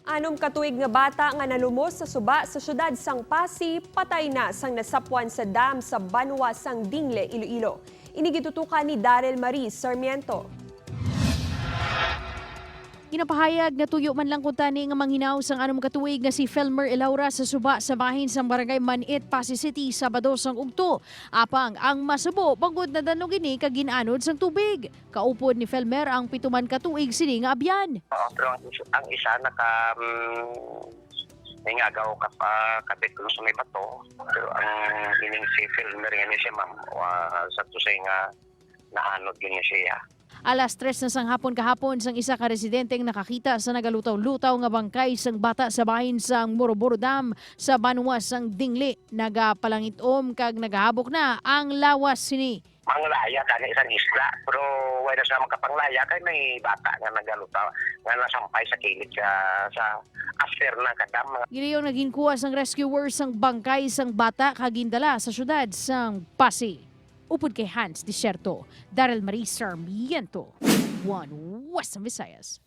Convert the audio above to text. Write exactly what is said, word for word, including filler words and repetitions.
Anom ka tuig nga bata nga nalumos sa suba sa siyudad sang Passi patay na sang nasapwan sa dam sa banwa sang Dingle, Iloilo. Ini gitutukan ni Daryl Marie Sarmiento. Ginapahayag nga tuyo man lang kuntani nga manghinaw sang anom ka tuig nga si Felmer Ilaura sa suba sa bahin sang Barangay Manit, Passi City, Sabado sang ugto. Apang ang masubo bangod nadanlog ini kag gin-anod sang tubig. Kaupod ni Felmer ang pito man ka tuig sini nga abyan. Oo, pero ang is-, ang isa naka, mm, nangagaw ka pa, kapit ko sa may bato. Pero ang ining si Felmer nga ni siya, ma'am, wa, sa tusay nga naanod yun niya siya. Alas tres na sang hapon kahapon, sang isa ka residente ang nakakita sa nagalutaw-lutaw nga bangkay sang bata sa bahin sang Moroboro Dam sa banwa sang Dingle. Nagapalangit-om kag nagahabok na ang lawas sini. Manglaya tani isang isla, pero wala na sila makapanglaya kay may bata nga nagalutaw, nga nasampay sa kilid sa, sa aster na kadam. Gidayong naghinkuha sang rescuer sang bangkay sang bata kag gindala sa siyudad sang Passi. Upod kay Hans Desierto, Daryl Marie Sarmiento, One Western Visayas.